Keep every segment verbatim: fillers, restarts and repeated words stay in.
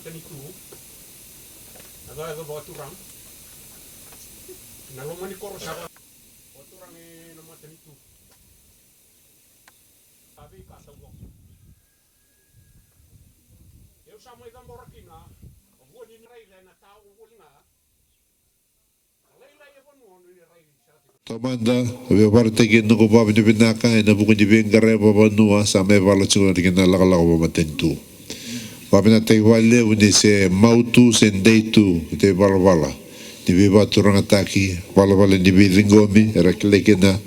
Matanitu. Na yaco vakaturaga. Na loma ni koro sa vakaturaga ena matanitu. A veika sa vuaka. Au sa mai cabora kina. Vua ni raica ena tau voli ga. Taumada, au via vakaraitaki na noqu vakavinavinaka ena vuku ni veiqaravi vakavanua sa mai vakalako tiko kina na lakolako vakamatanitu. Vakavinavinakataki vakalevu ni se mau tu se dei tu e ivalavala ni veivakaturagataki, valavala ni veiciqomi era kilai kina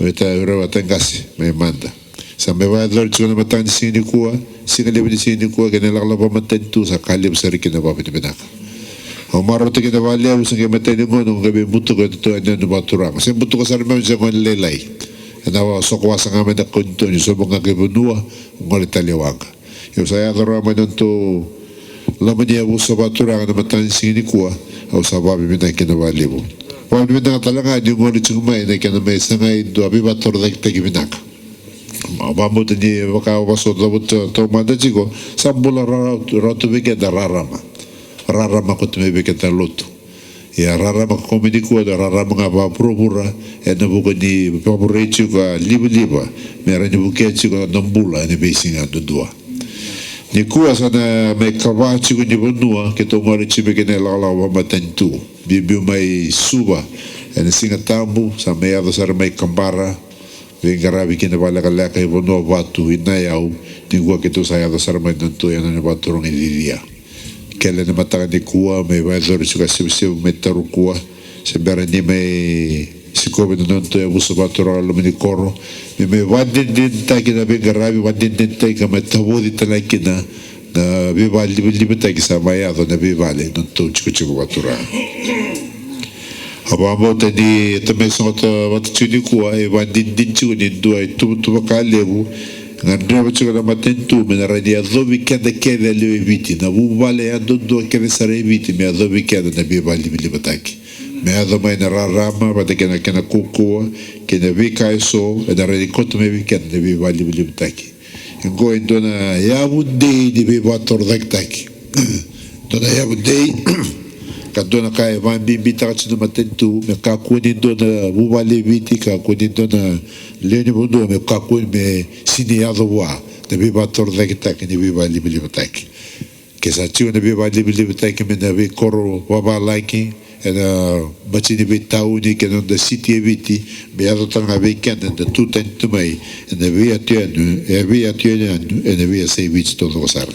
o ira vata qase mai mada. Sa mai vakayacori tiko na mataka ni siga nikua, siga levu ni siga nikua kei na lakolako vakamatanitu, sa ka levu sara kina na vakavinavinaka. Au marautaka kina vakalevu, sa qai matai ni gauna au qai mai butuka e dua na yanuyanu vakaturaga. Se butuka sara mai, se gone lailai. Ena soko wasa ga mai na kau ni toni, sobu ga ki vanua, gole tale i waqa. Au sa yaco rawa mai na nodatou loma ni yavusa vakaturaga na mataka ni siga nikua, au sa vakavinavinaka kina vakalevu. Vakavinavinaka tale ga niu gole tiko mai na kena mai sagai dua veivakatorocaketaki vinaka. Vakabauta ni vaka au vakasota taumada tiko, sa bula rawa tu vei keda rarama. Rarama koto mai vei keda na lotu. Ia rarama ka koya mai nikua, na rarama ga vakavuravura, ena vuku ni vakavurai tiko a livaliva me rawa ni vukea tiko na noda bula ena veisiga yadudua. Nikua sa na mai kava tiko ni vanua keitou gole tiko mai kina e lakolako vakamatanitu. Biubiu mai Suva ena Siga Tabu, sa mai yaco sara mai Kabara, veiqaravi kina vakalekaleka i Vanuavatu, i Nayau. Nikua keitou sa yaco sara mai na nodatou yanuyanu vakaturaga i Cicia. Kele na mataka nikua, mai vakayacori tiko a sevusevu mai Tarukua, se bera ni mai sikovi na nodatou yavusa vakaturaga loma ni koro, me mai vakadinadinataki na veiqaravi, vakadinadinataki ka mai tavoci tale kina na veivakalivalivataki sa mai yaco na veivale, na nodatou tikotiko vakaturaga. Au vakabauta ni tou mai sogota vata tiko nikua e vakadinadina tiko ni dua e tuvatuva ka levu, gadreva tiko na matanitu me na rawa ni yacovi keda kece a lewe i Viti, na vuvale yadudua kece sara e Viti, me yacovi keda na veivakalivalivataki. Me yaco mai na rarama vata kei na kena kaukauwa kei na veika eso ena rawa ni kauta mai vei keda na veivakalivalivataki. Oqo e dua na yavu dei ni veivakatorocaketaki. Dua na yavu dei ka dua na ka e vakabibitaka tiko na matanitu, me kakua ni dua na vuvale e Viti, kakua ni dua na lewe ni vanua me kakua me sega ni yaco vua na veivakatorocaketaki ni veivakalivalivataki. Ke sa tiko na veivakalivalivataki mai na veikoro vavalagi, ena bati ni veitauni kei na noda siti e Viti, me yaco tale ga vei keda eda tu tani tu mai ena veiyatu yanuyanu, e veiyatu yanuyanu, ena veiyasai Viti taucoko sara.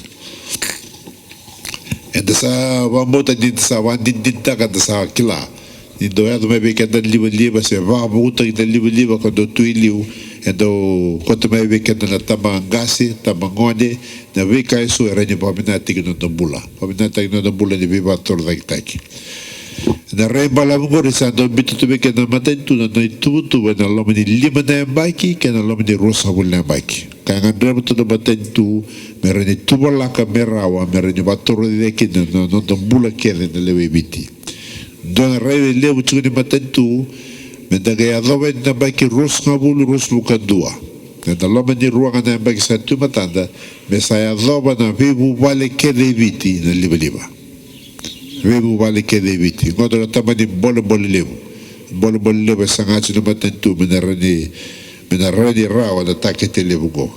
Eda sa vakabauta ni da sa vakadinadinataka, da sa kila ni dau yaco mai vei keda na livaliva, se vakavukutaki na livaliva ka dau tu i liu, e dau kauta mai vei keda na tabaqase, tabagone, na veika eso e rawa ni vakavinavinakataki na noda bula. Vakavinavinakataki na noda bula ni veivakatorocaketaki. Na rai balavu oqori sa dau biuta tu vei keda na matanitu na nona ituvatuva ena loma ni lima na yabaki kei na loma ni ruasagavulu na yabaki. Ka e gadreva tu na matanitu me rawa ni tuvalaka me rawa, me rawa ni vakatorocaketaki kina na noda bula kece na lewe i Viti. Dua na rai levu tiko ni matanitu, me da qai yacova ena yabaki ruasagavulu, ruasagavulu ka dua, ena loma ni rua ga na yabaki sa tu e matada, me sa yacova na veivuvale kece e Viti na livaliva. Veivuvale kece e Viti. Oqo na tabana ni bolebole levu. Bolebole levu e saga tiko na matanitu me na rawa ni, me na rawa ni rawa na takete levu oqo.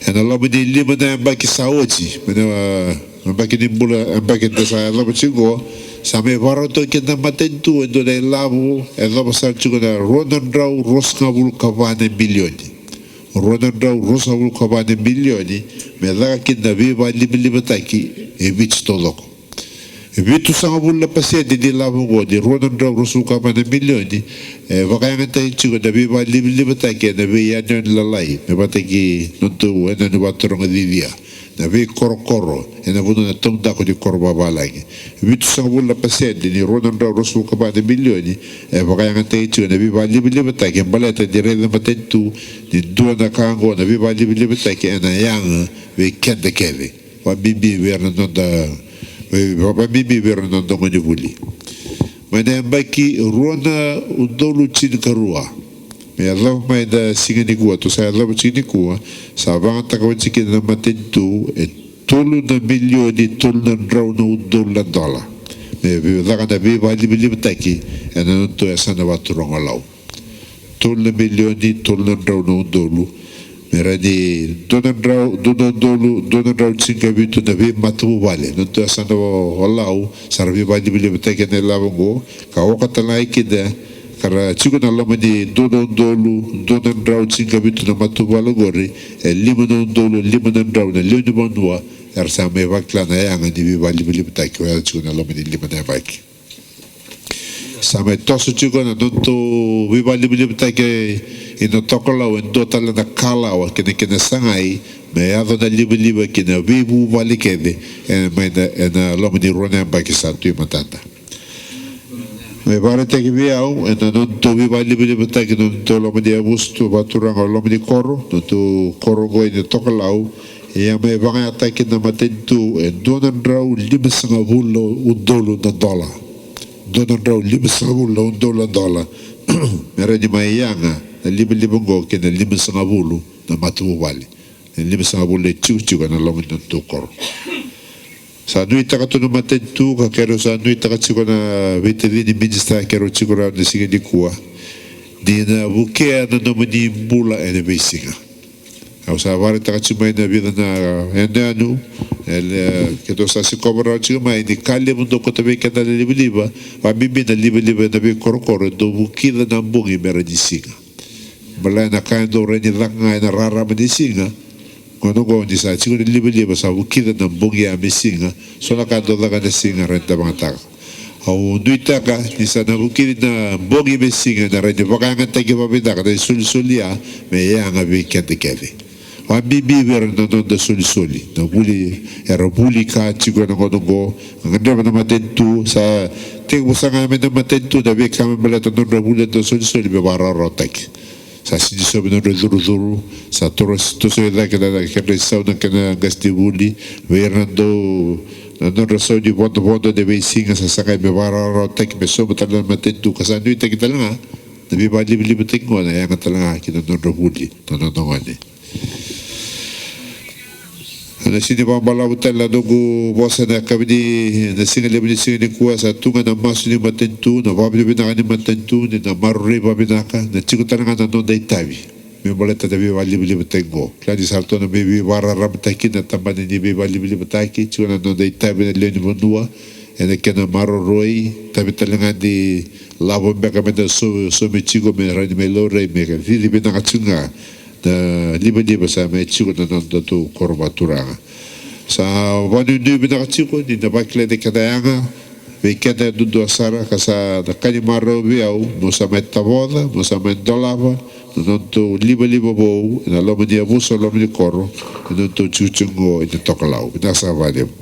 Ena loma ni lima na yabaki sa oti, mai na yabaki ni bula, yabaki eda sa yacova tiko oqo, sa mai vakarautaki kina na matanitu e dua na ilavo e yacova sara tiko na rua na drau ruasagavulu ka va na milioni. Rua na drau ruasagavulu ka va na milioni me caka kina na veivakalivalivataki e Viti taucoko. Vitusagavulu na pasede ni ilavo oqo ni rua na drau ruasagavulu ka va na milioni e vakayagataki tiko na veivakalivalivataki ena veiyanuyanu lalai, me vakataki nodatou yanuyanu vakaturaga o Cicia, na veikorokoro ena vanua na taudaku ni koro vavalagi. Vitusagavulu na pasede ni rua na drau ruasagavulu ka va na milioni e vakayagataki tiko na veivakalivalivataki, e baleta ni raica na matanitu ni dua na ka oqo na veivakalivalivataki ena yaga vei keda kece. Vakabibi vei ira na noda, vakabibi vei ira na noda gonevuli. Mai na yabaki rua na udolu tinikarua me yacova mai na siga nikua, tou sa yacova tiko nikua, sa vakayagataka oti kina na matanitu e tolu na milioni tolu na drau na udolu na dola me vei- caka na veivakalivalivutaki ena nodatou yasana vakaturaga o Lau. Tolu na milioni tolu na drau na udolu me rawa ni dua na drau, dua na udolu dua na drau tinikavitu na veimatavuvale. Nodatou yasana o Lau sa ra veivakalivalivutaki ena ilavo oqo, ka oka tale ga kina ka ra tiko ena loma ni dua na udolu dua na drau tinikavitu na matavuvale oqori, e lima na udolu lima na drau na lewe ni vanua era sa mai vakila na yaga ni veivakalivalivutaki, oya tiko ena loma ni lima na yabaki. Sa mai toso tiko na nodatou veivakalivalivutaki ina tokalau e dua tale na kalawa kei na kena sagai me yaco na livaliva ki na veivuvale kece e mai na, ena loma ni rua na yabaki sa tu e matada. Me vakaraitaki vei au ena nodatou veivakalivalivutaki na nodatou loma ni yavusa tu vakaturaga o loma ni koro, nodatou koro oqo ina tokalau, ia me vakayagataki na matanitu e dua na drau limasagavulu na udolu na dola. Dua na drau limasagavulu na udolu na dola me rawa ni mai yaga na livaliva oqo kei na limasagavulu na matavuvale, na limasagavulu na itikotiko ena loma ni nodatou koro. Sa nuitaka tu na matanitu ka keirau sa nuitaka tiko na veitacini minisita keirau tiko rawa ena siga nikua, ni na vukea na nomuni bula ena veisiga. Au sa vakaraitaka tiko mai na vica na yanuyanu, e, keitou sa sikova rawa tiko mai ni ka levu dau kauta vei keda na livaliva, vakabibi na livaliva ena veikorokoro, e dau vukica na bogi me rawa ni siga. Baleta na ka e dau rawa ni caka ga ena rarama ni siga, gauna oqo ni sa tiko na livaliva sa vukica na bogi ya me siga. So na ka e dau caka ena siga rawa ni da vakayagataka. Au nuitaka ni sa na vukici na bogi me siga ena rawa ni vakayagataki vakavinaka na isolisoli ya me yaga vei keda kece. Vakabibi vei ira na noda solisoli, na vuli, era vuli ka tiko ena gauna oqo. Gadreva na matanitu, sa tekivu saga mai na matanitu na veika me baleta na nodra vuli na solisoli me vakarawarawataki. Sa sega ni saumi na nodra icurucuru, sa toro, tosoi cake na kedra isau na kena qasenivuli. Vei ira na dau, na nodra sau ni vodovodo ena veisiga sa sagai me vakarawarawataki me sauma tale na matanitu, ka sa nuitaki tale ga na veivakalivalivutaki oqo na yaga tale ga ki na nodra vuli na noda gone. Ena sega ni vakabalavu tale na noqu vosa ena yakavi ni, na siga levu ni siga nikua, sa tu ga na masu ni matanitu, na vakavinavinaka ni matanitu ni na maroroi vakavinaka, na tiko tale ga na noda itavi me baleta na veivakalivalivutaki oqo. Kila ni sa ratou na mai veivakararamataki na tabana ni veivakalivalivutaki, tiko na noda itavi na lewe ni vanua ena kena maroroi, tavi tale ga ni lavo beka me da so, saumi tiko me rawa ni mai laurai me cici vinaka tiko ga na livaliva sa mai tiko na nodatou koro vakaturaga. Sa vakanuinui vinaka tiko ni na vakilai na keda yaga vei keda duadua sara, ka sa na ka ni marau vei au meu sa mai tavoca, meu sa mai dolava na nodatou livaliva vou ena loma ni yavusa, loma ni koro, ena nodatou tikotiko oqo ina tokalau. Vinaka sara vakalevu.